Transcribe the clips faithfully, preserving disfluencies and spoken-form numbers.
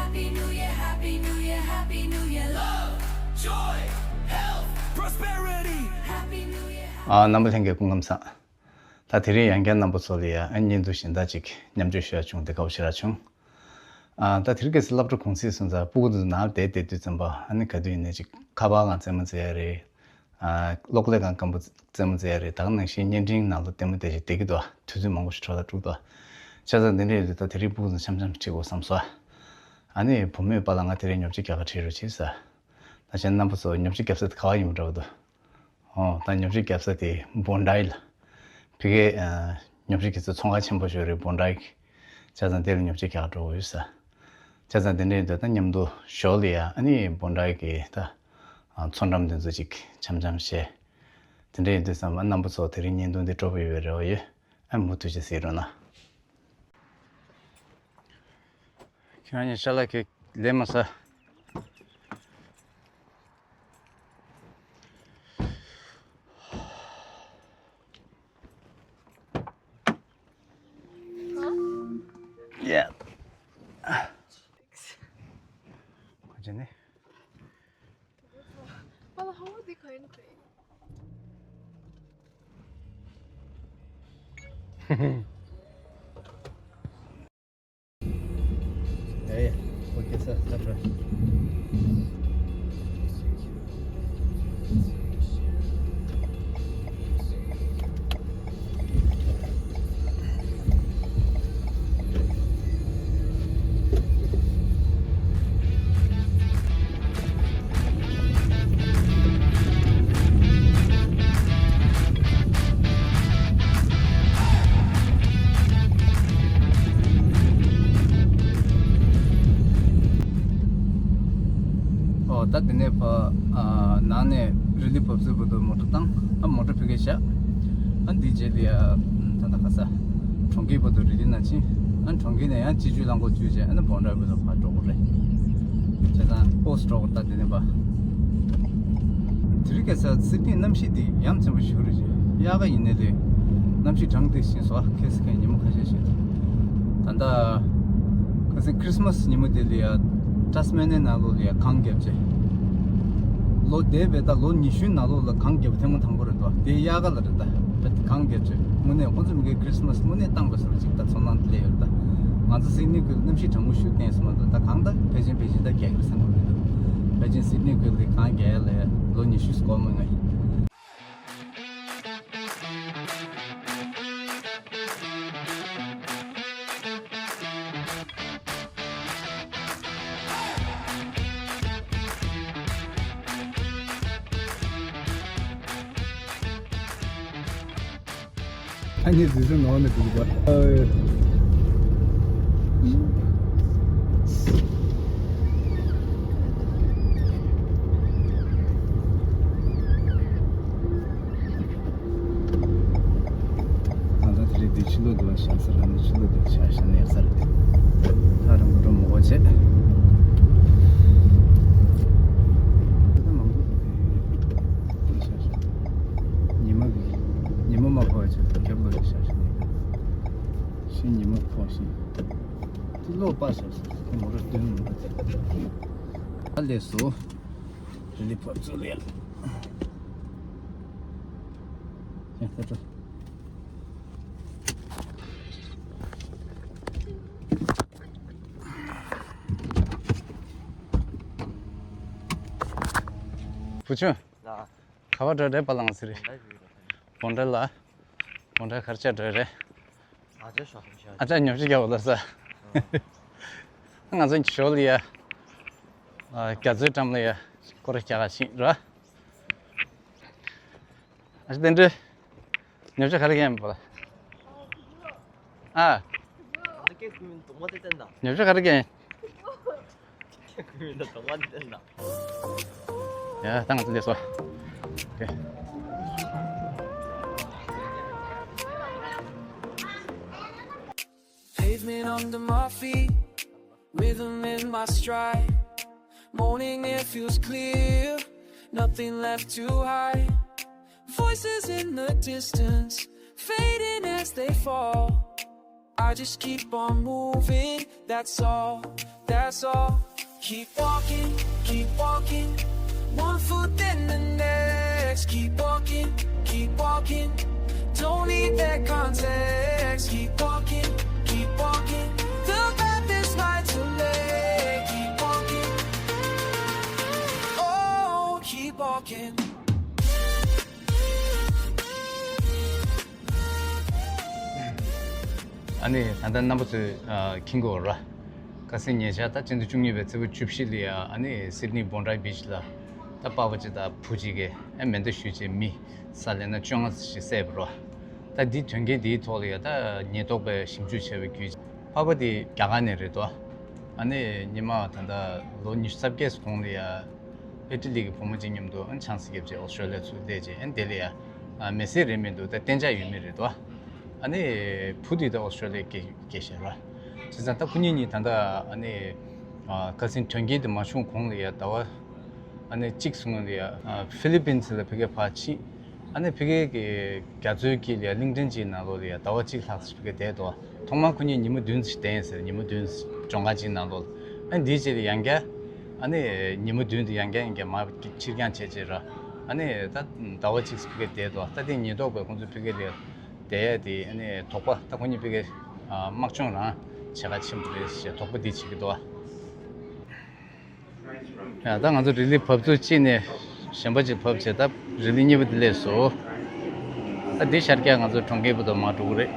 Happy New Year, Happy New Year, Happy New Year. Love, joy, health, prosperity. Happy New Year. ཨ། རྣམ་པ་ལྷན་རྒྱས་སྐུ་ཁམས་བཟང་། ད་དེ་རིང་ཡང་བསྐྱར་རྣམ་པ་ཚོ་ལ་ཡང་ཨ་བརྙན་ཐུང་གཞན་དག་ཅིག་མཉམ་སྤྱོད་ཞུ་ཡ་བྱུང་སྟེ་དགའ་པོ་ཞེ་དྲག་བྱུང་། ཨ། ད་དེ་རིང་ཁ་སང་སློབ་གྲྭ་གུང་སེང་སོང་ཙང་སྤུ་གུ་ཚོ་ནང་ལ་བསྡད་བསྡད་དུས་ཙམ་པ་ཨ་ནི་ག་དུས་ཡིན་ནའི་ཅིག་ཁ་པར་སྒང་རྩེད་མོ་རྩེ་ཡ་རེད། ཨ། གློག་ཀླད་སྒང་སྐམ་པོ་རྩེད་མོ་རྩེ་ཡ་རེད། ད་ག་ནང་བཞིན་བརྙན་འཕྲིན་ནང་ལ་ལྟད་མོ་བལྟས་བྱས་བསྡད་ཀྱི་འདུག་དུས་ཚོད་མང་པོ་ཞིག་འཕྲོ་བརླག་འགྲོ་གི་འདུག་བྱས་ཙང་འདི་འདྲ་ཡོད་དུས་ད་དེ་རིང་སྤུ་གུ་ཚོ་འཆམ་འཆམ་ཁྲིད་དགོས་བསམ་སོང་། ཨ་ནི་བུ་མོས་པཱ་ལགས་ང་དེ་རིང་ཉོ་ཆ་རྒྱག་ག་ཁྲིད་རོགས་བྱེད་ཟེར། ད་གཞན་རྣམ་པ་ཚོ་ཉོ་ཆ་རྒྱག་ས་དེ་ག་པར་ཡིན་པ་འདྲ་བོ་འདུག་ཨོ། ད་ཉོ་ཆ་རྒྱག་ས་དེ་བོན་ཌའི་ལ། ཕ་གིར་ཨ། ཉོ་ཆ་རྒྱག་ས་ཚོང་ཁང་ཆེན་པོ་ཞིག་རེད། བོན་ཌའི་གི། བྱས་ཙང་དེ་ལ་ཉོ་ཆ་རྒྱག་འགྲོ་དགོས་ཡོད་ས། བྱས་ཙང་དེ་འདྲ་ཡིན་དུས་ད་མཉམ་དུ་ཞོར་ལ་ཡ་ཨ་ནི་བོན་ཌའི་གི་ད་ཨ། མཚོ་འགྲམ་དེ་ཚོ་ཅིག་འཆམ་འཆམ་བྱས། དེ་འདྲ་ཡིན་དུས་ཙམ་པ་རྣམ་པ་ཚོ་དེ་རིང་བརྙན་ཐུང་འདི་སྤྲོ་པོ་ཡོད་པའི་རེ་བ་ཡོད། ཨ། མུ་མཐུད་ཅིག་གཟིགས་རོགས་གནང་། ཁྱེད་རང་གཉིས་ཤ་ལག་གི་ལས་མ་ཟ། ཡ། ཁོ་ཅི་ནི། ཡ་ཡ། ཨོ་ཁེ་ས་ས་ཏྲ། ཨོ། ད་དེ་ནས་ཕ། ཨ། ནང་ནས་རི་ལི་བབས་ཚུགས་བར་དུ་མོ་ཊ་བཏང་། ཨ། མོ་ཊ་ཕ་གིར་བཞག་ཨ། འདིའི་རྗེས་ལ་ཡ། ད་ལྟ་ག་ས། གྲོང་ཁྱེར་བར་དུ་རི་ལི་ནང་ཕྱིན། ཨ། གྲོང་ཁྱེར་ནས་ཡང་སྤྱི་སྤྱོད་རླངས་འཁོར་བརྒྱུད་བྱས་ཨ་ནི་བོན་ཌའི་བར་དུ་ཕར་འགྲོ་དགོས་རེད། བྱས་ཙང་ཨོ་སི་འགྲོ་དགོས། ད་དེ་ནས་ཕ། དེ་རིང་ཁ་སང་སིད་ནི་གནམ་གཤིས་འདི་ཡ་མཚན་པོ་ཞིག་རེད། དབྱར་ཁ་ཡིན་ནའི་ལས་གནམ་གཤིས་གྲང་སྟེ་ཕྱིན་སོང་། ཁ་སང་ཁ་ཉིན་མོ་ཁ་ཤས་ཤིག་ད་ལྟ་ཁ་སང་ཁྲིས་མས་ཉིན་མོ་དེ་ལ་ཡ་ཏཱས་མེ་ནི་ཡའི་ནང་ལོགས་ལ་ཡ་གངས་བརྒྱབ་བྱས། ལོ་འདས་པའི་ད་ལོ་ཉི་ཤུའི་ནང་ལོགས་ལ་གངས་བརྒྱབ་ཐེངས་མ་དང་པོ་རེད་དོ། དེ་དབྱར་ཁ་ལ་རེད། ད་གངས་བརྒྱབ་བྱས་དངོས་གནས་ཁོང་ཚོ་མི་གའི་ཁྲིས་མས་དངོས་གནས་བཏང་པ་བཟོ་འདྲ་ཅིག་ད་ཚོར་སྣང་སླེབས་ཡོད། ད་ང་ཚོ་སིད་ནི་ཁུལ་གནམ་གཤིས་གྲང་མོ་ཞིག་བསྟན་སོང་མ་གཏོགས། ད་གངས་ད་ཕལ་ཆེར་ཕལ་ཆེར་ད་རྒྱག་གི་རེད་བསམ་གྱི་མི་འདུག་ཕལ་ཆེར་སིད་ནི་ཁུལ་ལ་གངས་རྒྱག་ཡ་ལ་ལོ་ཉི་ཤུ་སྐོར་མ་ཡིན། ཨ་ནི་དུས་ཚོད་ནོར་ནས་འདུག་པ། ང་ཚོ་དེ་རིང་འདི་ཕྱི་ལོགས་འདི་ལ་བཞག་ས་རེད། ནི་ཕྱི་ལོགས་འདི་བཞག་བཞག་ན་ཡག་ས་རེད། ཨ། རང་གི་འགྲོ་མོ་གོ་བྱེད། ད་མང་པོ་འདི་བཞག་བཞག་ཉི་མ་ཉི་མ་མ་ཕོག་བྱས་རྒྱབ་ལོགས་ལ་བཞག་བཞག་ན་ཡག་ཤིང་ཉི་མ་ཕོག་ཤིང་། དེ་ལོག་པ་བཞག་བཞག་དེ་མོ་ར་སྟོན་མོ་ར་དེ། ཨ་ལས་སོ། རི་ལི་བབས་ཚུགས་ལ་ཡ། ཡ་ད་ད། བུ་ཆུང་། ལ། ག་པར་འགྲོ་རེད། པཱ་ལགས་ཟེར་རེད། བོན་ཌའི་ལ། བོན་ཌའི་ག་རེ་བྱས་འགྲོ་རེད། ཨ་ཅག་ཉོ་ཆ་རྒྱག་པ་ལ་ས། ང་ཚོ་ཞོར་ལ་ཡ། རྒྱ་མཚོའི་འགྲམ་ལ་ཡ། སྐོར་ར་རྒྱག་ག་ཕྱིན་ར། ཨ་ཅག་དེ་འདྲ། ཉོ་ཆ་ག་རེ་གན་པ། ཨ། ཉོ་ཆ་ག་རེ་གན། ཡ་ད་ང་ཚོ་འདི་སོ། Pavement under my feet, rhythm in my stride. Morning air feels clear, nothing left to hide. Voices in the distance, fading as they fall. I just keep on moving, that's all. That's all. Keep walking, keep walking. One foot in the next. Keep walking, keep walking. Don't need that context. Keep walking, keep walking. The path is light to late. Keep walking. Oh, keep walking. ཨ་ནི་ད་ལྟ་རྣམ་པ་ཚོས་ཨ་མཁྱེན་གྱི་ཡོད་རེད། ཁ་སང་ཉེ་ཆར་ད་སྤྱི་ཟླ་བཅུ་གཉིས་པའི་ཚེས་པ་བཅུ་བཞི་ལ་ཡ་ཨ་ནི་སིད་ནི་བོན་ཌི་རའི་བིཆ་ལ་ད་པ་ཕ་གཅིག་དང་བུ་གཅིག་གིས་ཨ་མེ་མདའ་གཞུས་བྱས་མི་ས་ལེ་ན་བཅོ་ལྔ་ཞིག་བསད་པ་རེད། ད་འདི་དོན་རྐྱེན་འདིའི་ཐོག་ལ་ཡ་ད་ཉེན་རྟོག་པས་ཞིབ་འཇུག་བྱས་པའི་བརྒྱུད་པ་ཕ་ཕ་དེ་རྒྱ་གར་ནས་རེད་དོ། ཨ་ནི་སྔོན་མ་ད་ལྟ་ལོ་ཉི་ཤུ་རྩ་བརྒྱད་གོང་ལ་ཡ། ཨི་ཊ་ལི་གི་བུ་མོ་གཅིག་མཉམ་དུ་ཨ་ནི་ཆང་ས་བརྒྱབ་བྱས་ཨོ་སི་ཏྲེ་ལི་ཡ་ཚུར་སླེབས་བྱས་ཨ་ནི་དེ་ལ་ཡ་ཨ་མི་སེར་རེད་མི་འདུག་ད་གཏན་འཇགས་ཡོད་མི་རེད་དོ། ཨ་ནི་བུ་དེ་ད་ཨོ་སི་ཏྲེ་ལི་ཡ་སྐྱེས་སྐྱེས་བཞག་ར། བྱས་ཙང་ད་ཁོ་གཉིས་གཉིས་ད་ལྟ་ཨ་ནི་ཨ་ཁ་སང་དོན་རྐྱེན་དེ་མ་བྱུང་གོང་ལ་ཡ་ཟླ་བ་ཨ་ནི་གཅིག་སྔོན་ལ་ཡ་ཨ་ཧྥི་ལི་པིན་སི་ལ་ཕ་གིར་ཕར་ཕྱིན། ཨ་ནི་ཕ་གི་གི་རྒྱ་མཚོའི་དཀྱིལ་ལ་ཡ་གླིང་ཕྲན་གཅིག་ནང་ལོགས་ལ་ཡ་ཟླ་བ་གཅིག་ལྷག་ཙམ་ཕ་གིར་བསྡད་འདུག་ཐོག་མར་ཁོ་གཉིས་ཉི་མ་བདུན་ཙམ་བསྡད་ཡིན་ཟེར། ཉི་མ་བདུན་ཙམ་ལྗོངས་མཁར་གཅིག་ནང་ལོགས་ལ། ཨ་ནི་འདིའི་རྗེས་ལ་ཡང་བསྐྱར་ཨ་ནི་ཉི་མ་བདུན་དེ་ཡང་བསྐྱར་ཡང་བསྐྱར་མར་ཕྱིར་འགྱངས་བྱས་བྱས་ར། ཨ་ནི་ད་ཟླ་བ་གཅིག་ཙམ་ཕ་གིར་བསྡད་འདུག་ད་དེ་ཉེན་རྟོག་པས་ཁོང་ཚོ་ཕ་གི་ལ་བསྡད་ཡ་དེ་ཨ་ནི་དོགས་པ། ད་ཁོ་གཉིས་ཕ་གིར་ཨ་དམག་སྦྱོང་རང་བྱེད་ག་ཕྱིན་པ་རེད་ཞེས་དོགས་པ་འདི་བྱེད་ཀྱི་འདུག་ཡ། ད་ང་ཚོ་རི་ལི་བབས་ཚུགས་གཅིག་ནས་གཞན་པ་ཅིག་བབས་བྱས། ད་རི་ལི་གཉིས་པ་དེ་སླེབས་སོང་། ད་འདི་ཤར་རྒྱག་ང་ཚོ་གྲོང་ཁྱེར་བར་དུ་མར་འགྲོ་གི་རེད།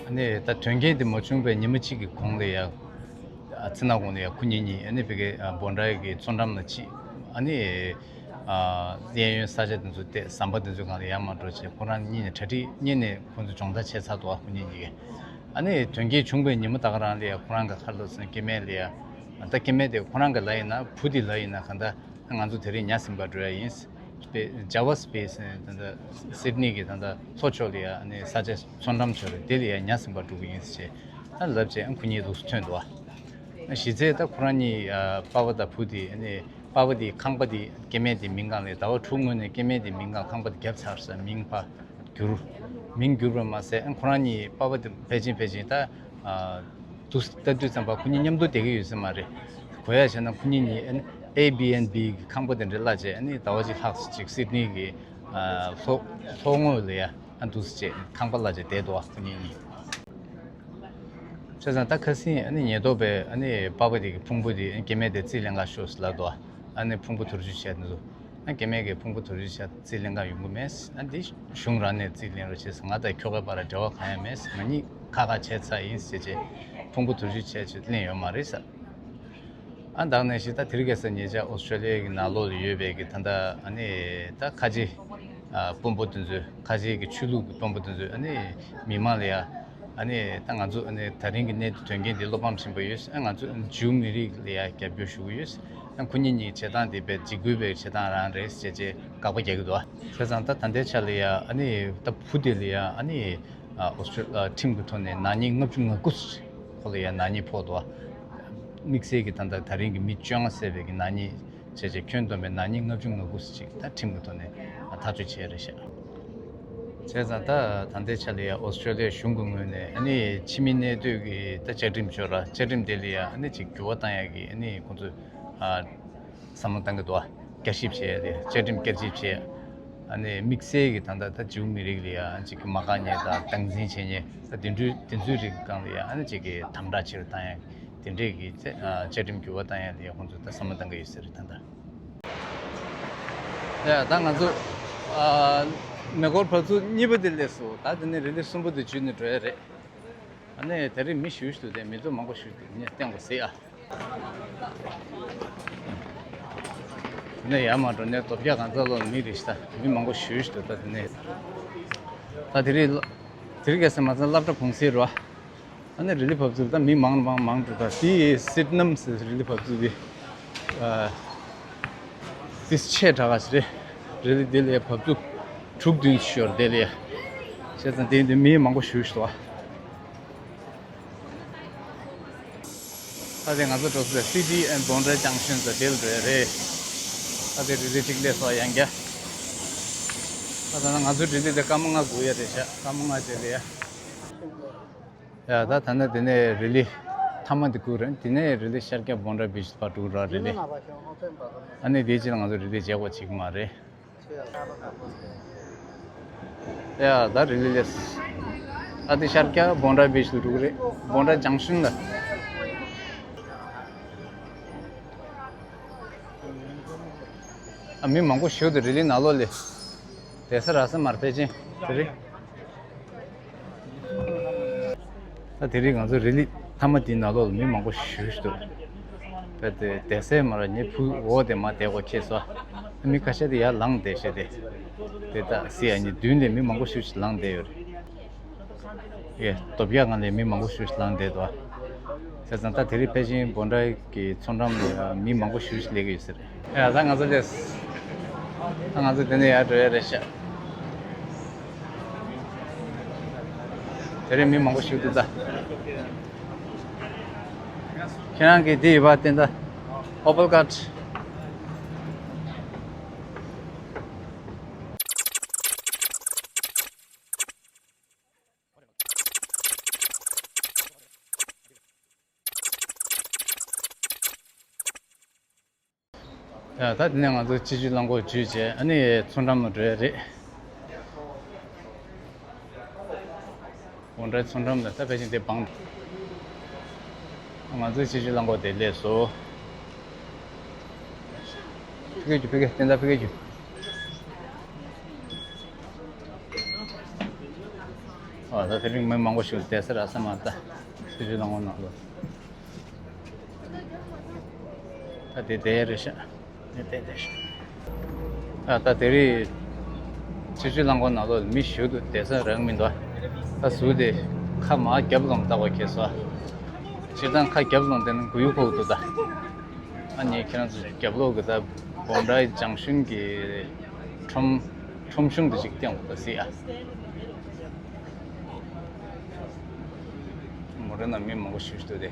ཨ་ནི་ད་དོན་རྐྱེན་དེ་མ་བྱུང་བའི་ཉི་མ་གཅིག་གི་གོང་ལ་ཡ། ཨ་ཚེ་ན་གོང་ལ་ཡ་ཁོ་གཉིས་གཉིས་ཨ་ནི་ཕ་གི་ཨ་བོན་ཌི་རའི་གི་མཚོ་འགྲམ་ལ་ཕྱིན། ཨ་ནི་ཨ་གཡས་གཡོན་ས་ཆ་དེ་ཚོ་བལྟས། ཟམ་པ་དེ་ཚོའི་སྒང་ལ་ཡར་མར་འགྲོ་བྱས། ཁོ་རང་གཉིས་ནས་གྲ་སྒྲིག་གཉིས་ནས་ཁོ་ཚོ་སྦྱོང་བརྡར་བྱས་ཚར་འདུག་ཨ་ཁོ་གཉིས་གཉིས་ཀས། ཨ་ནི་དོན་རྐྱེན་བྱུང་བའི་ཉི་མ་ད་ག་རང་ལ་ཡ་ཁོ་རང་གི་ཁ་ལོ་སོན་སྐྱེ་དམན་ལ་ཡ། ད་སྐྱེ་དམན་དེ་ཁོ་རང་གི་ལབ་ཡིན་ན། བུ་དེ་ལབ་ཡིན་ན་གང་ལྟར་ང་ཚོ་དེ་རིང་ཉ་ཟིན་པར་འགྲོ་ཡ་ཡིན། སྤེ་ཇ་ཝ་སི་པེ་སི་ད་ལྟ་སིད་ནི་གི་ད་ལྟ་མཚོ་ཕྱོགས་ལ་ཡ་ཨ་ནི་ས་ཆ་མཚོ་འགྲམ་ཕྱོགས་རེད། དེ་ལ་ཡ་ཉ་ཟིན་པར་འགྲོ་གི་ཡིན་ཟེར་བྱས་ཨ་ལབ་བྱས་ཨ་ཁོ་གཉིས་ལུགས་སུ་ཐོན་འདུག་ཨ་གཞི་རྩའི་ད་ཁོ་རང་གཉིས་ཨ་པ་ཕ་དང་བུ་དེ་ཨ་ནི་པ་ཕ་དེ་ཁང་པ་དེ་སྐྱེ་དམན་དེ་མིང་སྒང་ལ་ཟླ་བ་དྲུག་སྔོན་ནས་སྐྱེ་དམན་དེ་མིང་སྒང་ཁང་པ་དེ་བརྒྱབ་ཚར་ཟེར། མིང་ཕར་བསྒྱུར། མིང་བསྒྱུར་བ་མ་ཟད་ཨ་ཁོ་རང་གཉིས་པ་ཕ་དེ་ཕལ་ཆེར་ཕལ་ཆེར་ད། ཨ་དུ་ལྟ་དུས་ཙམ་པ་ཁོ་གཉིས་མཉམ་དུ་བསྡད་ཀྱི་ཡོད་ས་མ་རེད། གོ་ཡ་བྱས་ན་ཁོ་གཉིས་གཉིས་ཨེ་བི་ཨེན་བི་གི་ཁང་པ་དེ་འདྲ་གླ་བྱས། ཨ་ནི་ཟླ་བ་གཅིག་ལྷག་ཙམ་ཅིག་སིད་ནི་གི་ཨ་ལྷོ་ལྷོ་ངོས་ལ་ཡ་ཨ་འདུག་སེ་བྱས་ཁང་པ་གླ་བྱས་བསྡད་འདུག་ཨ་ཁོ་གཉིས་གཉིས། བྱས་ཙང་ད་ཁ་སང་ཨ་ནི་ཉེན་རྟོག་པས་ཨ་ནི་པ་ཕ་དེ་གི་ཕུང་པོ་དེ་ཨ་ནི་སྐྱེ་དམན་དེ་རྩིས་ལེན་ག་ཤོག་ཟེར་ལབ་འདུག་ཨ་ནི་ཕུང་པོ་དོར་ཞིག་བྱས་འདུག་ཨ་སྐྱེ་དམན་གྱི་ཕུང་པོ་དོར་ཞིག་བྱས་རྩིས་ལེན་ག་ཡོང་གི་མེད། ཨ་འདི་གཞུང་རང་ནས་རྩིས་ལེན་རོགས་བྱས་ཟེར། ང་དང་ཁྱོ་གའི་བར་འབྲེལ་བ་གང་ཡང་མེད། ང་གཉིས་ཁ་ཁ་བྱས་ཚར་ཡིན་ཟེར་བྱས་ཕུང་པོ་དོར་ཞིག་བྱས་བྱས་ལེན་ཡོད་མ་རེད་ཟེར། ཨ་ད་ག་ནང་བཞིན་ད་དེ་རིང་ཁ་སང་ཉེ་ཆར་ཨོ་སི་ཀྲོ་ལི་ཡ་གི་ནང་ལོགས་ལ་ཡོད་པའི་གི་ད་ལྟ་ཨ་ནི་ད་ཁ་ཆེ་ཨ་དཔོན་པོ་དེ་ཚོས། ཁ་ཆེ་གི་ཆོས་ལུགས་ཀྱི་དཔོན་པོ་དེ་ཚོས་ཨ་ནི་མི་མང་ལ་ཡ། ཨ་ནི་ད་ང་ཚོ་ཨ་ནི་ད་རིང་གི་གནད་དོན་རྐྱེན་འདི་བློ་ཕམ་ཆེན་པོ་ཡོད། ཨ་ང་ཚོ་ཇིའུ་མི་རིགས་ལ་ཡ་རྒྱབ་སྐྱོར་ཞུ་གི་ཡོད། ཨ་ཁོ་གཉིས་གཉིས་བྱེད་སྟངས་འདི་དཔེ་འཇིགས་སྐུལ་བའི་བྱེད་སྟངས་རང་རེད་ཟེར་བྱས་དགག་པ་རྒྱག་གི་འདུག་བྱས་ཙང་ད་ད་ལྟའི་ཆ་ལ་ཡ་ཨ་ནི་ད་བུ་དེ་ལ་ཡ་ཨ་ནི་ཨ་ཨོ་སི་ཀྲོ་ཨ་ཁྲིམས་ཀྱི་ཐོག་ནས་ནག་ཉེས་ལྔ་བཅུ་ང་དགུ་ཁོ་ལ་ཡ་ནག་ཉེས་ཕོག་འདུག་དམིགས་བསལ་གྱི་ད་ལྟ་ད་རིང་གི་མི་བཅོ་ལྔ་བསད་པའི་གི་ནག་ཉེས། བྱས་བྱས་ཁྱོན་བསྡོམས་པའི་ནག་ཉེས་ལྔ་བཅུ་ང་དགུ་ཙམ་ཅིག་ད་ཁྲིམས་ཀྱི་ཐོག་ནས་ཐག་གཅོད་བྱས་རེད་ཤག་བྱས་ཙང་ད་ད་ལྟའི་ཆ་ལ་ཡ་ཨོ་སི་ཀྲོ་ལི་ཡ་གཞུང་གི་ངོས་ནས་ཨ་ནི་ཕྱི་མི་གནས་སྡོད་ཀྱི་ད་བཅའ་ཁྲིམས་ཅིག་ཡོད་ར། བཅའ་ཁྲིམས་དེ་ལ་ཡ་ཨ་ནི་ཅིག་འགྱུར་བ་བཏང་ཡ་གི་ཨ་ནི་ཁོང་ཚོས་ཨ་བསམ་བློ་བཏང་གི་འདུག་བསྐྱར་ཞིབ་བྱས་ཏེ་བཅའ་ཁྲིམས་བསྐྱར་ཞིབ་བྱས། ཨ་ནི་དམིགས་བསལ་གྱི་ད་ལྟ་ད་ཇིའུ་མི་རིགས་ལ་ཡ་ཅིག་གི་མ་དགའ་མཁན་དང་སྡང་འཛིན་བྱེད་མཁན་ད་དེ་འདྲའི་དེ་ཚོའི་རིགས་སྒང་ལ་ཡ་ཨ་ནི་ཅིག་གི་དམ་དྲག་ཆེ་རུ་བཏང་ཡ། དེ་འདྲས་ཀྱི་བཅའ་ཨ་བཅའ་ཁྲིམས་འགྱུར་བ་བཏང་ཡ་དེ་ཡ་ཁོང་ཚོས་ད་བསམ་བློ་བཏང་གི་ཡོད་ས་རེད་ད་ལྟ། ཡ་ད་ང་ཚོ་ཨ་མེ་འཁོར་བབས་ཚུགས་གཉིས་པ་དེ་སླེབས་སོང་། ད་དེ་ནས་རི་ལི་གསུམ་པ་དེ་བརྒྱུད་ནས་འགྲོ་ཡ་རེད། ཨ་ནི་དེ་རིང་མི་ཞེ་པོ་ཞིག་འདུག་སྟེ། མི་ཚོགས་མང་པོ་ཞིག་འདུག་ངས་བསྟན་དགོས་ཟེར་ཨ། དེ་ནས་ཡར་མར་འགྲོ་ནས་རྡོ་བརྒྱ་གང་ཚ་ལོག་མི་རེད་ཤག་མི་མང་པོ་ཞེ་པོ་ཞིག་འདུག་ད་དེ་ནས་ད་དེ་རིང་དེ་རིང་ཁ་སང་མ་ཚང་སློབ་གྲྭ་གུང་སེང་རེད་བ། ཨ་ནི་རི་ལི་བབས་ཚུགས་ད་མི་མང་མང་མང་འགྲོ། ད་དེ་སིད་ནམ་ཟེར་རི་ལི་བབས་ཚུགས་དེ་ཨ་དེ་ཆེ་དྲགས་ཀ་ཞིག་རེད། རི་ལི་དེ་ལ་བབས་ཚུགས་དྲུག་བདུན་ཤོར་དེ་ལ་བྱས་ཙང་དེ་འདི་མི་མང་པོ་ཞེ་པོ་ཞིག་འདུག་བ། ད་དེ་ང་ཚོ་འགྲོ་ས་City and Bondrai Junction ཟེར་དེ་ལ་འགྲོ་ཡ་རེད། ད་དེ་རི་ལི་གཅིག་སླེབས་སོང་ཡང་རྒྱ། ད་ད་ང་ཚོ་རི་ལི་དེ་སྐར་མ་ལྔ་སྒུག་ཡ་རེད་ཤག་སྐར་མ་ལྔ་རྗེས་ལ་ཡ། ཡ་ད་ད་ནི་དེ་ནས་རི་ལི་མཐའ་མ་དེ་སྒུག་རེད། དེ་ནས་རི་ལི་ཤར་རྒྱག་Bondrai Beach ཕར་འགྲོ་ར་རི་ལི། ཨ་ནི་དེའི་རྗེས་ལ་ང་ཚོ་རི་ལི་མཇལ་དགོས་ཅིག་མ་རེད། ཡ་ད་རི་ལི་ལས། ཨ་དེ་ཤར་རྒྱག་Bondrai Beach ལ་འགྲོ་གི་རེད། Bondrai Junction ལ། ཨ་མི་མང་པོ་ཞིག་འདུག་རི་ལི་ནང་ལོགས་ལ། བསྡད་ས་རག་ས་མ་རེད་ཕལ་ཆེར་དེ་རིང་། ད་དེ་རིང་ང་ཚོ་རི་ལི་མཐའ་མ་འདིའི་ནང་ལོགས་ལ་མི་མང་པོ་ཞེ་པོ་ཞིག་འདུག་ད་དེ་བསྡད་ས་མ་རག་ངས་ཕུ་འོག་དེ་མར་བསྡད་དགོས་ཁེལ་སོང་། མི་ཁ་ཤས་དེ་ཡར་ལངས་བསྡད་བྱས་ཏེ། དེ་ད་སི་ཡ་ནི་མདུན་ལ་མི་མང་པོ་ཞེ་པོ་ཞིག་ལངས་བསྡད་ཡོད་རེད། ཡེ། སྟོབས་རྒྱག་ངང་ལས་མི་མང་པོ་ཞིག་ལངས་བསྡད་འདུག་བྱས་ཙང་ད་དེ་རིང་ཕལ་ཆེར་Bondrai གི་མཚོ་འགྲམ་ལ་མི་མང་པོ་ཞིག་སླེབས་ཀྱི་ཡོད་ས་རེད། ཡ་ད་ང་ཚོ་སླེབས། ད་ང་ཚོ་དེ་ནས་ཡར་འགྲོ་ཡ་རེད་ཤག་དེ་རིང་མི་མང་པོ་ཞིག་འདུག་ད། ཁྱེད་རང་གིས་འདི་ཡོད་པ་བསྟན་ད། Opal Card། ཡ་ད་དེ་ནས་ང་ཚོ་སྤྱི་སྤྱོད་རླངས་འཁོར་བརྒྱུད་བྱས་ཨ་ནི་མཚོ་འགྲམ་ལ་འགྲོ་ཡ་རེད། འོ་འདྲ་མཚོ་འགྲམ་ལ་ད་ཕལ་ཆེར་དེ་བང་། ང་ཚོའི་སྤྱི་སྤྱོད་རླངས་འཁོར་དེ་སླེབས་སོང་། ཕ་གི་རྒྱུག་ཕ་གི་བསྟན་ད་ཕ་གི་རྒྱུག་ཨ་ད་དེ་རིང་མི་མང་པོ་ཞིག་བསྡད་ས་རག་ས་མ་རེད་ད། སྤྱི་སྤྱོད་རླངས་འཁོར་ནང་ལ། ད་དེ་བསྡད་རེད་ཤག་དེ་བསྡད་བསྡད་ཤག་ཨ་ད་དེ་རིང་སྤྱི་སྤྱོད་རླངས་འཁོར་ནང་ལོགས་མི་ཞེ་པོ་འདུག་བསྡད་ས་རག་མི་འདུག་ད་ཟུར་དེ་ཁ་མར་རྒྱབ་ལོགས་བལྟ་དགོས་ཁེལ་སོང་། སྤྱིར་བཏང་ཁ་རྒྱབ་ལོགས་བལྟས་ན་མགོ་ཡུ་ཕོག་འདུག་ད། ཨ་ནི་ཁྱེད་རང་ཚོ་རྒྱབ་ལོགས་ཀྱི་ད་Bondrai Junction གི་ཁྲོམ་ཁྲོམ་གཞུང་དེ་ཅིག་བསྟན་འོང་ད་སྲིད་ཨ། མོ་རེ་ན་མི་མང་པོ་ཞིག་འདུག་སྟེ།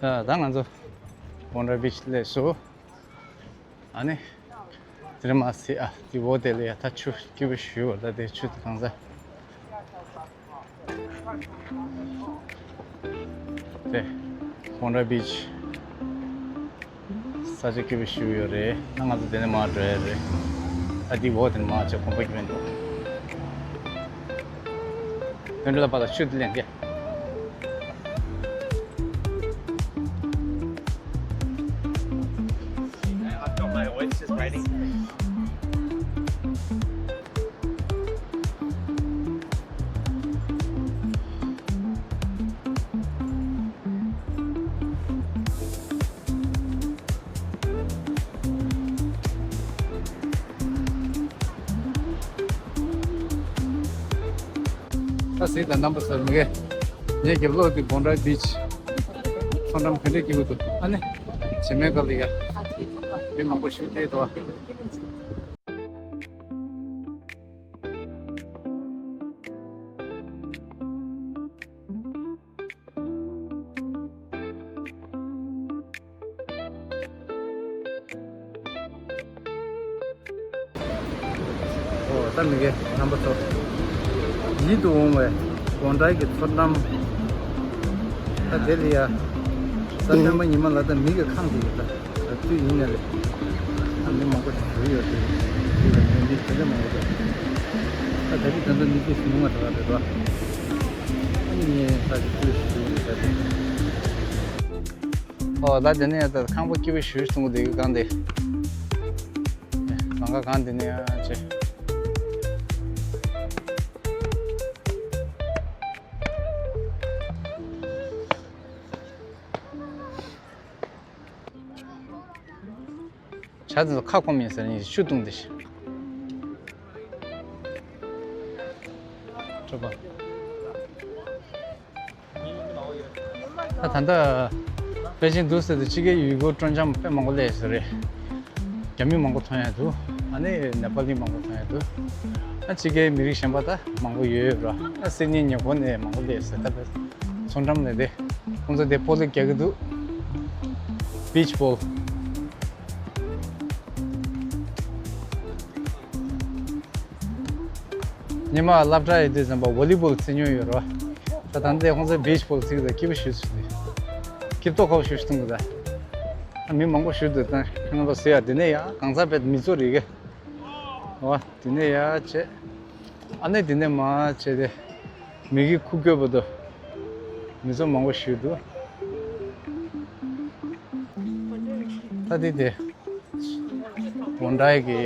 ད་ང་ཚོ་Bondrai Beach སླེབས་སོང་། ཨ་ནི། དེ་རིང་མ་ཟེར་ཨ་དེ་འོ་དེ་ལ་ཡ་ད་ཆུ་སྐྱིད་པོ་ཞུ་བ་ད་དེ་ཆུ་དེ་གང་ཟ། དེ་Bondrai Beach ས་ཆ་སྐྱིད་པོ་ཞུ་ཡོད་རེད་ན་ང་ཚོ་དེ་ནས་མ་འགྲོ་ཡ་རེད། ཨ་དེ་འོ་དེ་མ་ཆ་གོམ་པ་སྐྱིད་པོ་འདུག་དེ་འདྲ་ལ་པ་ལ་ཆུ་དེ་ལེན་གྱི། I've got my oysters waiting. ད་ཟེར་དང་རྣམ་པ་ཚོར་མི་གེ། ངའི་རྒྱབ་ལོགས་དེ་Bondrai Beach མཚོ་འགྲམ་ག་འདྲས་སྐྱིད་པོ་འདུག་ཨ་ནི། བྱེ་མའི་སྒང་ལ་ཡ། མི་མང་པོ་ཞིག་བསྡད་འདུག་ཨོ་ད་མི་གེ་རྣམ་པ་ཚོ། ཡིད་དུ་འོང་བའི་Bondrai གི་མཚོ་འགྲམ། ད་དེ་ལ་ཡ། གཟའ་སྤེན་པ་ཉི་མ་ལ་ད་མི་གི་ཁང་དེ་ཡོད་ད། ད་དུས་ཡིན་ནའི་ལས། ད་མི་མང་པོ་ཞིག་ཞུགས་ཡོད་དེ། དེ་ལ་ངས་མི་དེ་འདྲ་མང་པོ་ད། ད་ད་རེས་ད་ལྟ་མི་དེ་ཉུང་བ་དྲག་རེད་པ། ཨ་ནི་ངས་ད་ཅིག་དུས་ཞུགས་ཡོད་ད་དེ། ཨོ་ད་དེ་ནས་ད་ཁང་པ་སྐྱིད་པོ་ཞེ་པོ་ཅིག་མཐོང་གི་འདུག་གང་དེ། ལམ་ཁ་གང་དེ་ནས་ཡང་ཅེ། བྱ་དེ་ཚོ་ཁ་སྐོམ་ཡིན་ཟེར་ནས་ཆུ་བཏུང་དེ་ཤི། ད་ད་ལྟ་པེ་ཅིང་འདུག་ཟེར་དུས་ཕྱི་རྒྱལ་ཡུལ་སྐོར་སྤྲོ་འཆམ་དཔེ་མང་པོ་སླེབས་ཡོད་ས་རེད། རྒྱ་མི་མང་པོ་མཐོང་ཡ་འདུག་ཨ་ནི་ནེ་པ་ལི་མང་པོ་མཐོང་ཡ་འདུག་ཨ་ཕྱི་རྒྱལ་མི་རིགས་གཞན་པ་ད་མང་པོ་ཡོད་ཡོད་ར། ཨ་སིད་ནི་ཉེ་འཁོར་ནས་མང་པོ་སླེབས་ཡོད་ས་རེད། ད་དཔེ་ཚོང་འགྲམ་ནས་དེ་ཁོང་ཚོ་དེ་པོ་ལི་རྒྱག་གི་འདུག་བིཆ་བོལ། ཉི་མ་སློབ་གྲྭ་ཡོད་དུས་ཙམ་པ་ཝོ་ལི་བོལ་རྩེ་མྱོང་ཡོད་རེད་བ། ད་ད་ལྟ་ཁོང་ཚོས་བིཆ་བོལ་རྩེ་གི་ད་སྐྱིད་པོ་ཞེ་པོ་ཅིག་འདུག་སྐྱིད་ཏོག་ཁོག་ཞེ་པོ་ཅིག་འདུག་ད་མི་མང་པོ་ཞེ་པོ་འདུག་ད་ཁྱེད་རྣམ་པ་གཟིགས་ཡ། འདི་ནས་ཡ་གང་ཟག་དཔེ་མི་ཚོ་རེད་གི། འོ་འདི་ནས་ཡ་བྱས། ཨ་ནི་འདི་ནས་མར་བྱས་ཏེ་མི་གི་ཁུག་ཀྱོག་བར་དུ་མི་ཚོ་མང་པོ་ཞེ་པོ་འདུག་ད་འདི་དེ། བོན་ཌའི་གི་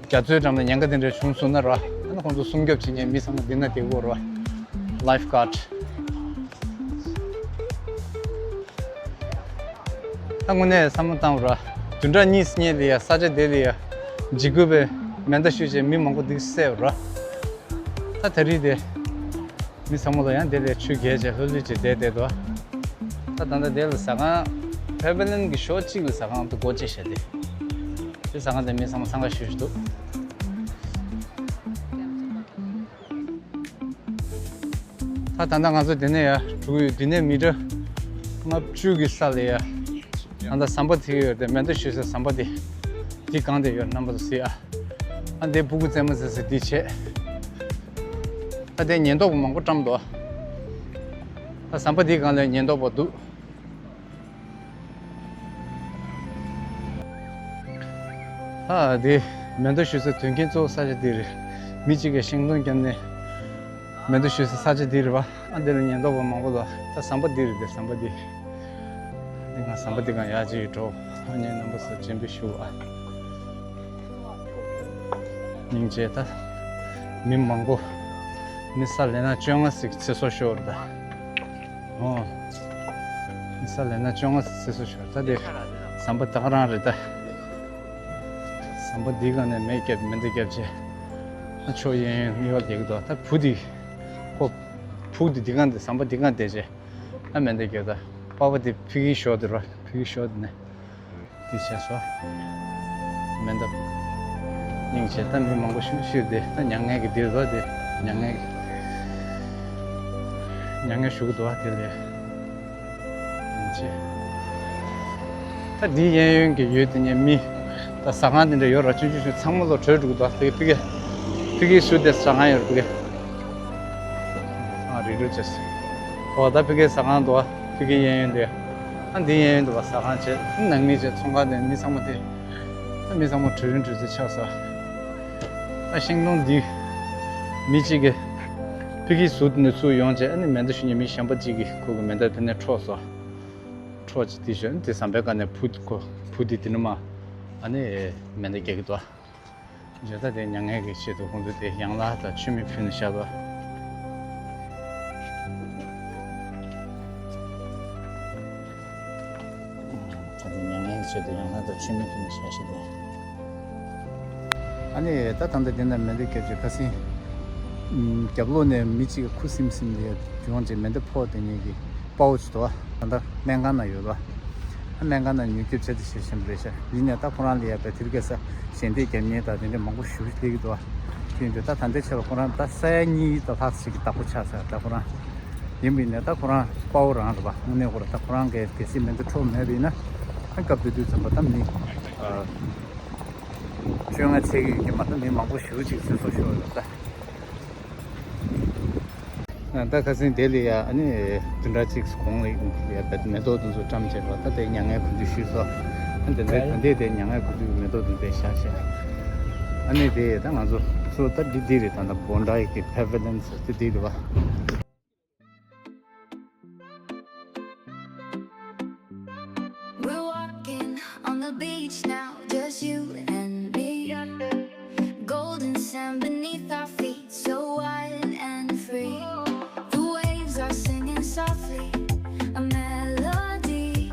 རྒྱ་མཚོའི་འགྲམ་ལ་ཉེན་ཁ་དེ་འདྲ་བྱུང་སོང་ན་ར། ཨ་ནི་ཁོང་ཚོ་སྲུང་སྐྱོབ་བྱེད་མཁན་མི་ཚང་མ་འདི་ན་བསྡད་དགོས་ར། ལའིཕ་གྷར་ཌི། ད་དངོས་གནས་བསམ་བློ་བཏང་ར། བདུན་ཕྲག་གཉིས་སྔོན་ལ་ཡ་ས་ཆ་དེ་ལ་ཡ་འཇིགས་སྐུལ་བའི་མེ་མདའ་གཞུས་བྱས་མི་མང་པོ་འདུག་བསད་ར། ད་ད་རེས་དེ། མི་ཚང་མ་ལ་ཡང་དེ་ལས་ཆུ་རྒྱས་བྱས་ལྷོད་ལྷོད་ཅིག་བསྡད་བསྡད་དོ། ད་ད་ལྟ་དེ་ལ་ཟ་ཁང་ཕེ་ཝེ་ལི་ཡོན་གྱི་ཕྱོགས་གཅིག་ལ་ཟ་ཁང་དུ་སྒོ་ཕྱེ་བྱས་ཏེ། དེ་ཟ་ཁང་དེ་མི་ཚང་མ་འཚང་ཁ་ཤིག་ཤིག་འདུག་ད་ད་ལྟ་ང་ཚོ་དེ་ནས་ཡར་འགྲོ་གི་ཡོད། དེ་ནས་མི་ཊར་ལྔ་བཅུ་གི་ས་ལ་ཡ། ད་ལྟ་ཟམ་པ་དེ་ཡོད་དེ། མེ་མདའ་གཞུས་སའི་ཟམ་པ་དེ། དེ་སྒང་དེ་ཡོད། རྣམ་པ་ཚོ་གཟིགས་ཨ། ཨ་འདི་སྤུ་གུ་རྩེད་མོ་རྩེ་ས་འདི་བྱས། ཨ་འདི་ཉེན་རྟོག་པ་མང་པོ་བཀྲམ་འདུག་ཨ་ཟམ་པ་འདི་སྒང་ལ་ཉེན་རྟོག་པ་འདུག་ཨ་འདི་མེ་མདའ་གཞུ་ས་དོན་རྐྱེན་གཙོ་བོ་ས་ཆ་འདི་རེད། མི་གཅིག་གིས་ཤིང་སྡོང་བརྒྱབ་ནས་མེ་མདའ་གཞུ་ས་ས་ཆ་འདི་རེད་པ། ཨ་འདི་ལ་ཉེན་རྟོག་པ་མང་པོ་འདུག་ད་ཟམ་པ་འདི་རེད། འདི་ཟམ་པ་འདི། འདི་ང་ཟམ་པ་འདི་སྒང་ཡར་ཅིག་འགྲོ། ཨ་ནི་རྣམ་པ་ཚོ་སྤྱན་འབུལ་ཞུ་བ། སྙིང་རྗེ། ད་མི་མང་པོ། མི་ས་ལས་ན་བཅོ་ལྔ་ཞིག་ཚེ་སྲོག་ཤོར་ད། ཨོ། མི་ས་ལས་ན་བཅོ་ལྔ་ཞིག་ཚེ་སྲོག་ཤོར་ད། དེ་ཟམ་པ་ད་ག་རང་རེད་ད། ཟམ་པ་འདི་སྒང་ནས་མེ་བརྒྱབ། མེ་མདའ་བརྒྱབ་བྱས། ཨ་ཆོས་གཡས་གཡོན་གཡོལ་བསྡད་ཀྱི་འདུག་ད་བུ་འདི། ཁོ། བུ་འདི་འདི་སྒང་དེ་ཟམ་པ་འདི་སྒང་བསྡད་བྱས། ཨ་མེ་མདའ་བརྒྱབ་ད། པ་ཕ་དེ་ཕ་གིའི་ཞོར་དེ་ར། ཕ་གིའི་ཞོར་དེ་ནས། དེ་བྱས་སོ། མེ་མདའ། སྙིང་རྗེ། ད་མི་མང་པོ་ཞིག་ཤི་དེ། ད་མྱ་ངན་གྱི་དེ་རོ་དེ། མྱ་ངན་གྱི། མྱ་ངན་ཞུ་གི་འདུག་བ་དེ་ལས། སྙིང་རྗེ། ད་འདི་གཡས་གཡོན་གྱི་ཡོད་དེ་ཉེ་མི། ད་ཟ་ཁང་དེ་འདྲ་ཡོད་ར། ཆུང་ཆུང་ཆུང་ཚང་མ་ལོ་བྲོས་འགྲོ་གི་འདུག་དེ་ཕ་གི། ཕ་གིའི་ཞོར་དེ་ཟ་ཁང་ཡོད་ར་ཕ་གི། ཨ་རི་རུ་ཅེས། ཨོ་ད་ཕ་གིའི་ཟ་ཁང་འདུག་བ། ཕ་གིའི་གཡས་གཡོན་དེ། ཨ་འདི་གཡས་གཡོན་དུ་བ་ཟ་ཁང་བྱས། ནང་མི་བྱས། ཚོང་ཁང་དེ། མི་ཚང་མ་དེ། ཨ་མི་ཚང་མ་བྲོས་རིན་བྲོས་ཚེ་ཆགས་སོ། ཨ་ཤིང་སྡོང་འདི། མི་གཅིག་གིས་ཕ་གིའི་ཟུར་ནས་ཚུར་ཡོང་བྱས། ཨ་ནི་མེ་མདའ་གཞུ་མཁན་མི་གཞན་པ་གཅིག་གིས་ཁོ་གི་མེ་མདའ་དེ་ནས་འཕྲོག་སོ། འཕྲོག་བྱས་དེ་ཞོན་དེ་ཟམ་པའི་སྒང་ནས་བུ་ཁོ་བུ་དེ་དེ་ནས་མ། ཨ་ནི་མེ་མདའ་རྒྱག་གི་འདུག་བྱས་ཙང་དེ་མྱ་ངན་གྱི་ཆེད་དུ་ཁོང་ཚོས་དེ་ཡན་ལག་དང་མཆོད་མེ་ཕུལ་ནས་བཞག་པ། ད་དེ་མྱ་ངན་གྱི་ཆེད་དུ་ཡན་ལག་དང་མཆོད་མེ་ཕུལ་ནས་བཞག་ཤག་དེ། ཨ་ནི་ད་ད་ལྟ་དེ་འདྲ་མེ་མདའ་བརྒྱབ་བྱས་ཁ་སང་། ཨམ་རྒྱབ་ལོགས་ནས་མི་གཅིག་གིས་ཁུ་སིམ་སིམ་ལ་ཡོང་བྱས་མེ་མདའ་ཕོག་དེ་ཉིད་ཀྱི། དཔའ་བོ་ཅིག་འདུག་བ། ད་ལྟ་སྨན་ཁང་ནང་ཡོད་པ། ཨ་སྨན་ཁང་ནང་མྱུར་སྐྱོབ་བྱས་ཏེ་བྱས་བཞིན་པ་རེད་ཤག་ཡིན་ནའི་ད་ཁོ་རང་ལ་ཡ་བའི་དེ་རིང་ཁ་སང་ཞལ་འདེབས་རྒྱབ་མཁན་དང་དེ་འདྲ་མང་པོ་ཞེ་པོ་ཅིག་སླེབས་ཀྱི་འདུག་བ། དེ་ཡིན་དུས་ད་ད་ལྟའི་ཆར་ལ་ཁོ་རང་ད་ས་ཡ་གཉིས་དང་ལྷག་ཅིག་གི་བདག་པོ་ཆགས་ཚར། ད་ཁོ་རང་ཡིན་པ་ཡིན་ནའི་ད་ཁོ་རང་དཔའ་བོ་རང་རེད་པ། དངོས་གནས་ཁོ་རང་ད་ཁོ་རང་གིས་གལ་སྲིད་མེ་མདའ་འཕྲོག་མེད་པ་ཡིན་ན། ཨ་སྐབས་དེ་དུས་ཙམ་པ་ད་མི་ཨ་བཅོ་ལྔ་ཆགས་ཀྱི་ཡོད་ཀྱི་མ་གཏོགས་མི་མང་པོ་ཞེ་པོ་ཅིག་ཚེ་སྲོག་ཤོར་ཡོད་ད། ད་ཁ་སང་དེ་ལ་ཡ་ཨ་ནི་བདུན་ཕྲག་གཅིག་གོང་ལ་ཡ་མེ་ཏོག་དེ་ཚོ་བཀྲམ་བྱས་པ། ད་དེ་མྱ་ངན་གུས་འདུད་ཞུས་སོ། ཨ་དེ་འདྲའི་དོན་དེ་དེ་མྱ་ངན་གུས་འདུད་ཀྱི་མེ་ཏོག་དེ་འདྲ་བཞག་བཞག་ཨ་ནི་དེ་ད་ང་ཚོ་ཚོ་ད་འདི་འདི་རེད། ད་ད་བོན་ཌའི་གི་ཕེ་ཝེ་ལི་ཡོན་ཟེར་དེ་འདི་རེད་པ། The beach now, just you and me. Golden sand beneath our feet, so wild and free. The waves are singing softly, a melody.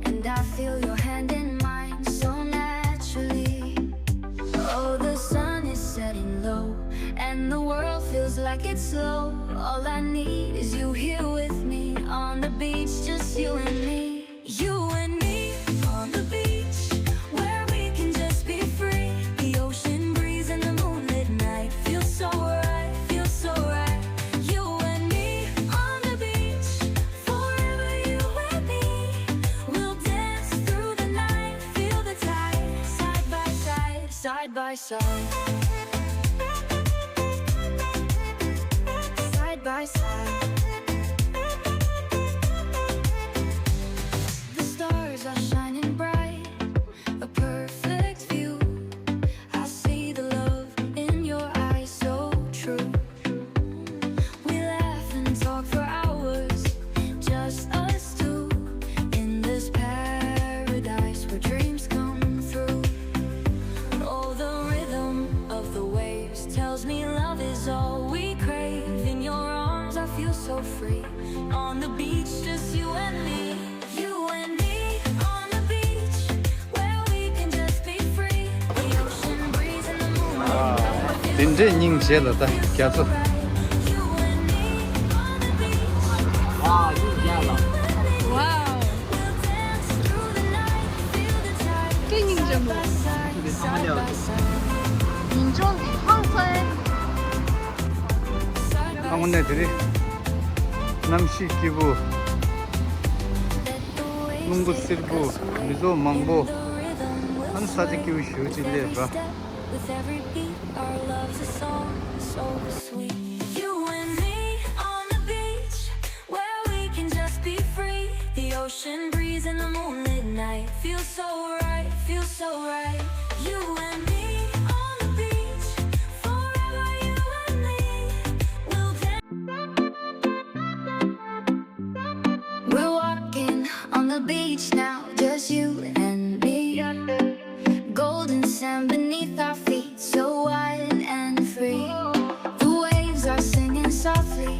And I feel your hand in mine so naturally. Oh, the sun is setting low, and the world feels like it's slow. All I need is you here with me on the beach, just you and me. You and me on the beach, where we can just be free. The ocean breeze and the moonlit night feel so right, feel so right. You and me on the beach, forever you and me. We'll dance through the night, feel the tide, side by side, side by side. Side by side. The stars are shining bright, a perfect view. I see the love in your eyes, so true. We laugh and talk for hours, just us two, in this paradise where dreams come through. Oh, the rhythm of the waves tells me love is all we crave. In your arms, I feel so free. On the beach, just you and me. You and me on the beach, where we can just be free. The ocean breeze and the moonlight. དེ་འདྲའི་སྙིང་རྗེ་ལ་ད་རྒྱ་མཚོ། Wow. དེ་སྙིང་རྗེ་མོ། ཡིན་ཅོང་གི་ཧང་སང་། དངོས་གནས་དེ་རིང་གནམ་གཤིས་སྐྱིད་པོ། རླུང་བུ་བསིལ་པོ། མི་ཚོགས་མང་པོ། ཨ་ནི་ས་ཆ་སྐྱིད་པོ་ཞེ་པོ་ཅིག་སླེབས་ར། With every beat, our love's a song so sweet. You and me on the beach, where we can just be free. The ocean breeze and the moonlit night feel so right, feel so right. You and me on the beach, forever you and me. We'll dance. We're walking on the beach now, just you and me. Golden sand beneath our feet, so wild and free. The waves are singing softly,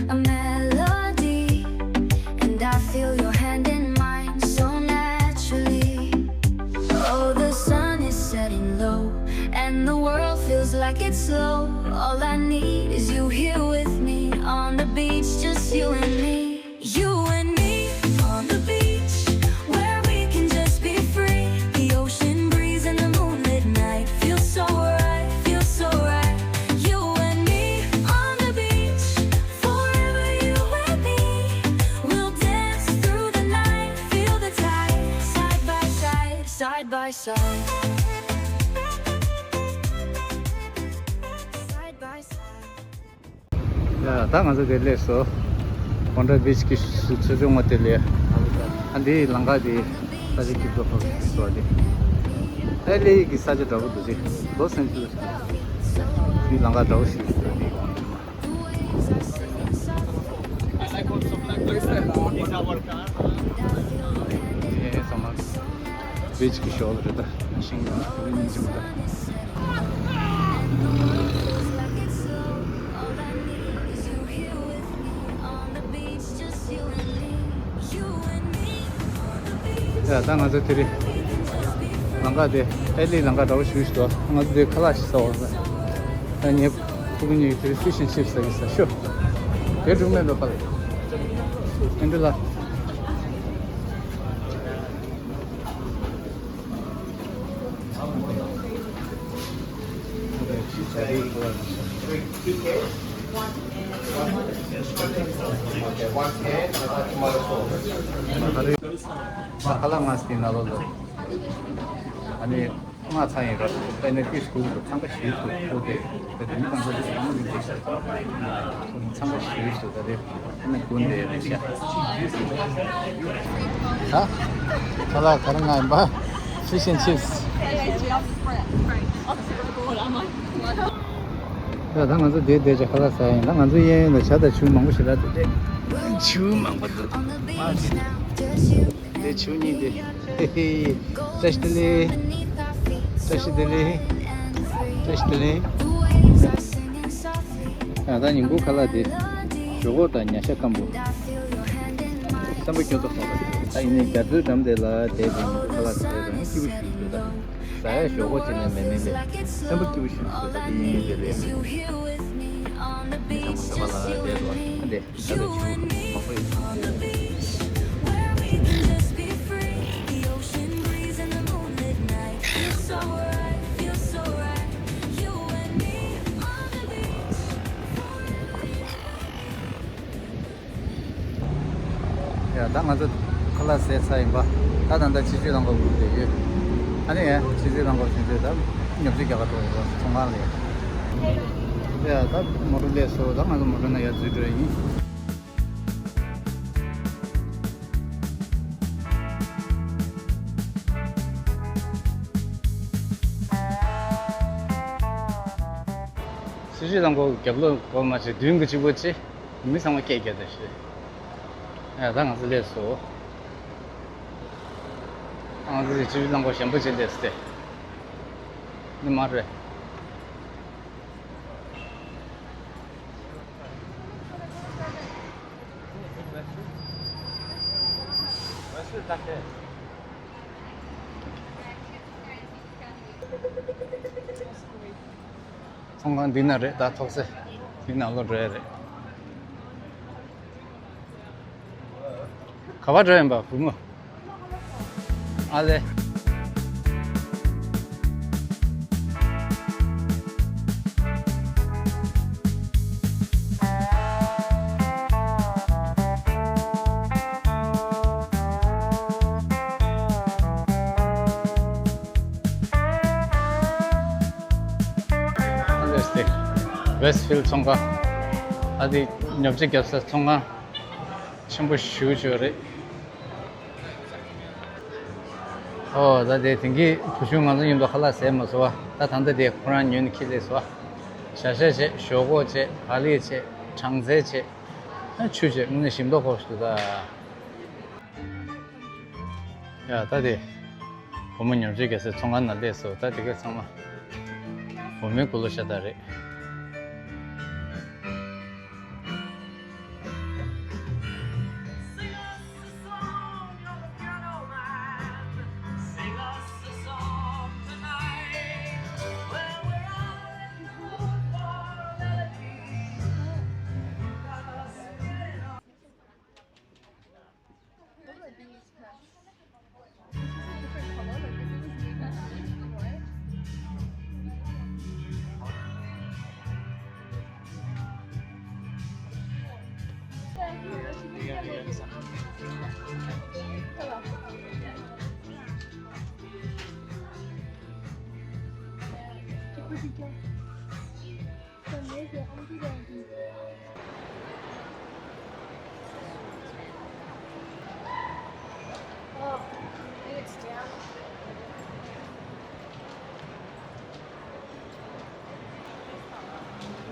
a melody. And I feel your hand in mine so naturally. Oh, the sun is setting low, and the world feels like it's slow. All I need is you here with me on the beach, just you and me. You and me on the beach, where we can just be free. The ocean breeze and the moonlit night feel so right, feel so right. You and me on the beach, forever you and me. We'll dance through the night, feel the tide, side by side, side by side. Side by side. ཡ། ད་ང་ཚོ་དེ་སླེབས་སོང་། ཀོན་ཊ་བིཆ་གི་ཚུར་ཕྱོགས་ལ་དེ་སླེབས། ཨ་འདི་ལམ་ཁ་དེ་ས་ཆ་སྐྱིད་པོ་ཁག་ཅིག་འདུག་ཨ་དེ། ཨེ་ལི་གི་ས་ཆ་འདྲ་པོ་འདུག་ཅེ། ལོ་སན་ཅི་ལེས་འདི་ལམ་ཁ་འདྲ་པོ་ཞིག་འདུག་དེ་གོང་དེ། ཨེ་ཚང་མ་བིཆ་གི་ཕྱོགས་ལ་རེད་ད། ཤིང་ཡང་ལ་ཉིན་ཅིག་མ་ད། ཡ། ད་ང་ཚོ་དེ་རིང་ལམ་ཁ་དེ་ཨེ་ལི་ལམ་ཁ་འདྲ་པོ་ཞིག་ཞིག་འདུག་ང་ཚོ་དེ་ཁ་ལག་ཞིག་ཟ་བར་ད། ངའི་ཕྲུ་གུ་གཉིས་ཀྱིས་དེ་རིང་ཕི་ཤི་ཨེན་ཆིབ་ཟ་གི་ཟ་ཤོག་དེ་འགྲིག་མེད་འགྲོ་ཁ་ལ། ཨེ་འདྲ་ལ། ཁ་ལག་ང་སྟེང་ན་ལོ་ལོ། ཨ་ནི་ང་ཚ་ཡིན་ར། ཨ་ནི་ཏིས་ཁུལ་དུ་འཚང་ཁ་ཤིག་ཏུ་ཁུལ་དེ་དེ་དེ་མི་གང་ས་དེ་ཡང་མི་འདུག་འཚང་ཁ་ཤིག་ཏུ་ད་དེ། ཨ་ནི་དགུན་དེ་རེད་ཤག་ད་ཁ་ལག་ག་རེ་ང་ཡིན་པ། ཕི་ཤི་ཨེན་ཆིབ་སི། ཡ། ད་ང་ཚོ་དེ་བསྡད་བྱས་ཁ་ལག་ཟ་ཡིན། ད་ང་ཚོ་གཡས་གཡོན་ལ་ཇ་དང་ཆུ་མང་པོ་ཞིག་རག་འདུག་སྟེ། ཆུ་མང་པོ་འདུག་ཨ་ཅེ། དེ་ཆུ་གཉིས་དེ། བཀྲ་ཤིས་བདེ་ལེགས། བཀྲ་ཤིས་བདེ་ལེགས། བཀྲ་ཤིས་བདེ་ལེགས། ཡང་ད་ཉིན་གུང་ཁ་ལག་དེ། ཞོག་ཁོག་དང་ཉ་ཤ་སྐམ་པོ། སེམས་པ་སྐྱོ་ཙམ་སོང་བ། ད་ཡིན་ནའི་རྒྱ་མཚོའི་འགྲམ་དེ་ལ་བསྡད་དེ་ཉིན་གུང་ཁ་ལག་དེ་རང་སྐྱིད་པོ་ཞིག་འདུག་ད་ཟ་ཡ་ཞོག་ཁོག་ཅིག་ནས་མེད་མིན་པས་སེམས་པ་སྐྱིད་པོ་ཞིག་འདུག་ད་དེ་ཡིན་ཡིན་དེ་ལས་ཡང་། ཉིན་གུང་ཁ་ལག་དེ་ལ་བསྡད་དེ། ཡ་ད་ང་ཚོ་ཁ་ལག་ཟས་ཚར་ཡིན་པ། ད་ད་ལྟ་ཆུ་བཞི་རླངས་འཁོར་སྒུག་བསྡད་ཡོད། ཨ་ནི་ཡ་ཆུ་བཞི་རླངས་འཁོར་ཕྱིན་ཚེ་ད་ཉོ་ཆ་རྒྱག་ག་འགྲོ་ཡོད་པ་ཚོང་ཁང་ལ། ཡ་ད་མོ་ཊ་སླེབས་སོང་། ད་ང་ཚོ་མོ་ཊ་ནང་ཡར་འཛུལ་འགྲོ་ཡིན། ཆུ་བཞི་རླངས་འཁོར་གྱི་རྒྱབ་ལོགས་སྒོ་མ་ཕྱེ་མདུན་གྱི་གཅིག་པོ་ཕྱེ། མི་ཚང་མ་སྐད་རྒྱག་བསྡད་ཤག་ཡ་ད་ང་ཚོ་སླེབས་སོང་། ང་ཚོ་ཆུ་བཞི་རླངས་འཁོར་ཞན་པོ་ཅིག་སླེབས་སོང་། ནི་མ་རེད། ཚོང་ཁང་འདི་ན་རེད། ད་ཐོག་སེ་འདི་ནང་ལོགས་འགྲོ་ཡ་རེད། ག་པར་འགྲོ་ཡིན་པ་བུ་མོ། ཨ་ལེ། ཨ་ལེ་སྟེ། Westfield་ཚོང་ཁང་། ཨ་དེ་ཉོ་ཆ་རྒྱག་ས་ཚོང་ཁང་ཆེན་པོ་ཞེ་པོ་ཅིག་རེད། ཨོ་ད་དེ་དེང་གི་བུ་ཆུང་ང་ཚོ་མཉམ་དུ་ཁ་ལག་ཟས་མ་ཟོས་པ། ད་ད་ལྟ་དེ་ཁོ་རང་ཉོས་ནས་འཁྱེར་སླེབས་སོང་། ཇ་ཤ་བྱས། ཞོག་ཁོག་བྱས། ག་ལེར་བྱས། སྦྲང་རྩི་བྱས། ཨ་ཆུ་བྱས། དངོས་གནས་ཞིམ་མདོག་ཁ་པོ་ཞིག་འདུག་ད། ཡ་ད་དེ་བུ་མོ་ཉོ་ཆ་རྒྱག་སའི་ཚོང་ཁང་ནང་སླེབས་སོང་། ད་དེ་ག་ཚང་མ་བུ་མོའི་ཀུ་ལུ་ཤ་སྟག་རེད།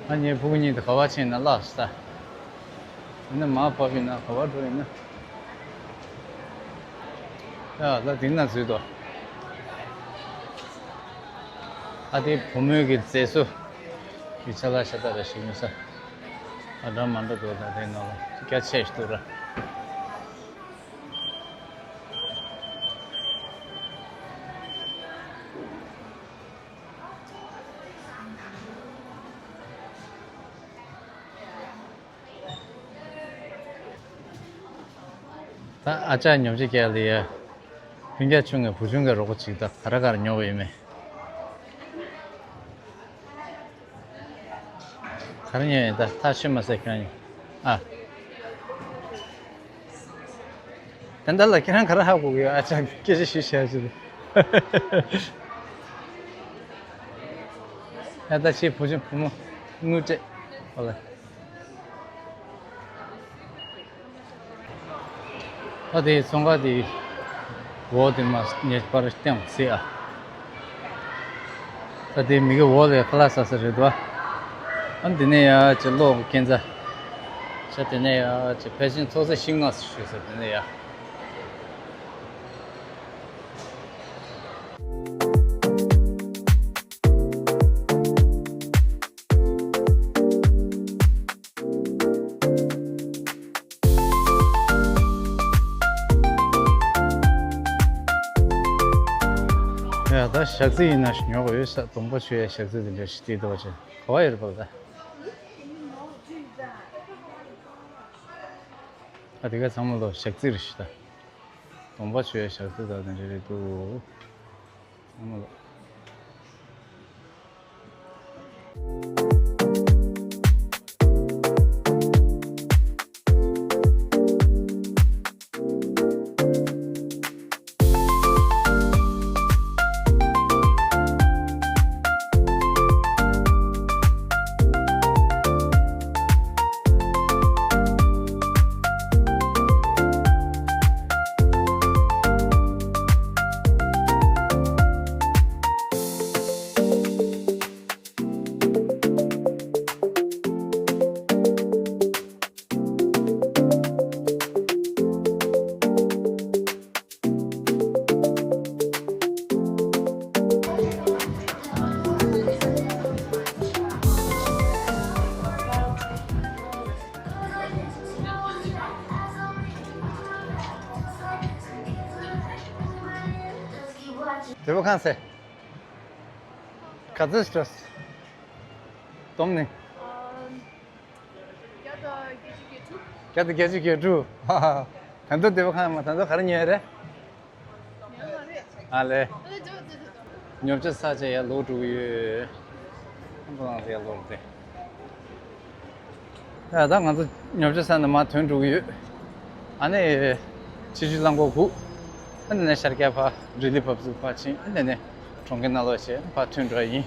ཨ་ནི་ཕྲུ་གུ་གཉིས་དེ་ག་པར་ཕྱིན་ན་ལགས་སོ། ཡིན་ན་མར་བབས་ཡིན་ན་ག་པར་འགྲོ་ཡིན་ན། ཡ་ད་དེ་ན་འཛུལ་དོ། ཨ་དེ་བུ་མོའི་གི་མཛེས་བཟོ་གི་ཆ་ལག་ཤ་སྟག་རེ་ཞིག་ཡིན་ས། ཨ་འདྲ་མ་འདྲ་འདུག་ད་དེ་ནང་ལ་རྒྱ་ཆེ་ཞིག་འདུག་ར། ད་ཨ་ཅག་ཉོ་ཆ་རྒྱག་ལ་ཡ། ལྷུན་རྒྱ་ཆུང་ངའི་བུ་ཆུང་གི་རོགས་པ་ཅིག་ད་ག་རེ་ག་རེ་ཉོ་བ་ཡིན་མེད། ག་རེ་ཉོས་ཡིན་ད་ཐག་ཆོད་མ་སོང་ཁྱེད་རང་ཉོ། ཨ། ད་ལྟ་ལ་ཁྱེད་རང་ག་རེ་ཧ་གོ་གི་ཡོད། ཨ་ཅག་སྐད་ཆ་ཞིག་བཤད་ཅིག་ཡ་ད་ཕྱིའི་བུ་ཆུང་བུ་མོ་དངུལ་སྤྲད། ཨོ་ལེ། ད་དེ་ཚོང་ཁང་དེའི་འོག་དེ་མ་ཉེ་བར་སྟེང་ཟེར་ཨ། ད་དེ་མི་གི་འོག་ལ་ཁ་ལག་ཟ་ས་རེད་དོ། ཨ་འདི་ནས་ཡ་ཅེ་གློག་གི་སྐས་འཛེག་ཤ། དེ་ནས་ཡ་ཅེ་ཕལ་ཆེར་ཚོགས་ས་ཤིང་ནགས་སུ་ཞུས་ས་དེ་ནས་ཡ། ཡ་ད་ཞག་རྩི་ཡིན་ན་ཉོ་གི་ཡོད་ས། སྡོང་པོ་ཆུ་ཡ་ཞག་རྩི་དེ་འདྲ་ཞིག་དེ་འདྲ་བ་ཆེ་ག་བ་ཡོད་རེད་པ་ད། ཨ་དེ་ག་ཚང་མ་ལོ་ཞག་རྩི་རེད་ཤི་ད། སྡོང་པོ་ཆུ་ཡ་ཞག་རྩི་ད་དེ་འདྲ་རེད་འདུག་ཚང་མ་ལོ། དེ་བ་ཁང་སེ། ག་ཚོད་སྤྲོ། སྡོམ་ནི། ཨམ། བརྒྱ་དང་བརྒྱད་ཅུ་གྱ་དྲུག་བརྒྱ་དང་བརྒྱད་ཅུ་གྱ་དྲུག་ད་དུང་སྡེ་པ་ཁང་མ་ད་དུང་ག་རེ་ཉོས་རེད། ཉོས་མ་རེད། ཨ་ལེ། ཨ་ལེ་འགྲོ་འགྲོ་འགྲོ་འགྲོ། ཉོ་ཆ་ས་ཆ་ཡར་ལོག་འགྲོ་གི་ཡོད། ཨ་ད་ང་ཚོ་ཡར་ལོག་སྟེ། ཡ་ད་ང་ཚོ་ཉོ་ཆ་ས་ནས་མར་ཐོན་འགྲོ་གི་ཡོད། ཨ་ནི། ཆུ་བཞི་རླངས་འཁོར་སྒུག་ཨ་ནི་ནས་ཤར་རྒྱག་ཕར་རི་ལི་བབས་ཚུགས་ཕར་ཕྱིན་ཨ་ནི་ནས་གྲོང་ཁྱེར་ནང་ལོགས་བྱས་ཕར་ཐོན་འགྲོ་ཡ་ཡིན།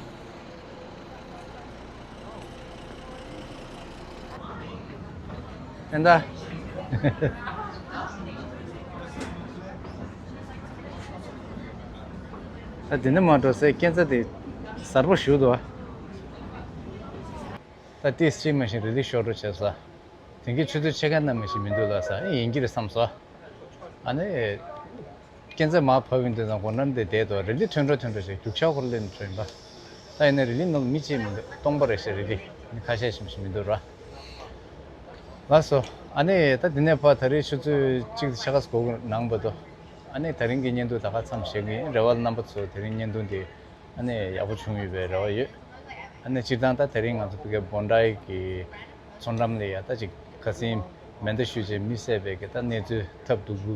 ཨེ་ད། ད་འདི་ནས་མར་འགྲོ་སའི་སྐས་འཛེག་དེ་གཟར་པོ་ཞིག་འདུག་ད་ཏིས་ཅིག་མ་ཞིག་རི་ལི་ཤོར་འགྲོ་བྱས་ས། དེང་གི་ཆུ་ཚོད་ཕྱེད་ཀ་ནང་མ་ཞིག་མི་འདུག་ལ་ས་ཨེ་ཡིན་གྱི་རེད་བསམ་སོང་། ཨ་ནི། སྐས་འཛེག་མར་བབས་ཡོང་དུས་ཙང་སྒོ་འགྲམ་དེ་བསྡད་དོ་རི་ལི་ཐོན་འགྲོ་ཐོན་འགྲོ་བྱས་རྒྱུག་ཤར་ཁོར་སླེབས་འགྲོ་ཡིན་པ། ད་ཡིན་ན་རི་ལི་ནང་ལ་མི་གཅིག་མི་འདུག་སྟོང་པ་རེད་ཤག་རི་ལི་མི་ཁ་ཤས་ཤིག་མ་ཞིག་མི་འདུག་ར། ལགས་སོ། ཨ་ནི་ད་འདི་ནས་ཕར་ད་རེས་ཆུ་ཚོད་གཅིག་དང་ཕྱེད་ཀ་འགོར་གི་ནང་བར་དུ། ཨ་ནི་ད་རིང་གི་བརྙན་ཐུང་ད་ག་མཚམས་བཞག་གི་ཡིན། རེ་བ་ལ་རྣམ་པ་ཚོ་དེ་རིང་བརྙན་ཐུང་འདི་ཨ་ནི་ཡག་པོ་བྱུང་ཡོད་པའི་རེ་བ་ཡོད། ཨ་ནི་སྤྱིར་བཏང་ད་དེ་རིང་ང་ཚོ་ཕ་གིའི་བོན་ཌའི་གི་མཚོ་འགྲམ་ལ་ཡ་ད་ཅིག་ཁ་སང་མེ་མདའ་གཞུས་བྱས་མི་བསད་པའི་གི་ད་གནས་ཚུལ་ཐབས་སྡུག་པོ་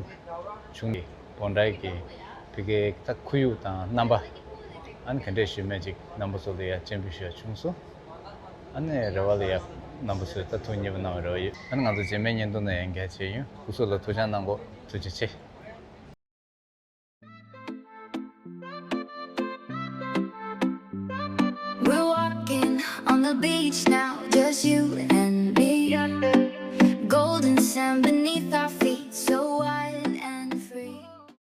བྱུང་གི་བོན་ཌའི་གི་ཕ་གིའི་ད་ཁོར་ཡུག་དང་རྣམ་པ་ཨ་ནི་ག་འདྲས་ཞུ་མེད་ཅིག་རྣམ་པ་ཚོ་ལ་ཡ་སྤྱན་འབུལ་ཞུ་ཡ་བྱུང་སོང་། ཨ་ནི་རེ་བ་ལ་ཡ་རྣམ་པ་ཚོས་ད་ཐུགས་མཉེས་པོ་གནང་བའི་རེ་བ་ཡོད། ཨ་ནི་ང་ཚོ་རྗེས་མའི་བརྙན་ཐུང་ནང་ཡང་མཇལ་ཆེད་ཡིན། སྐུ་གཟུགས་ལ་ཐུགས་ཅག་གནང་གོ། ཐུགས་རྗེ་ཆེ། We're walking on the beach now, just you and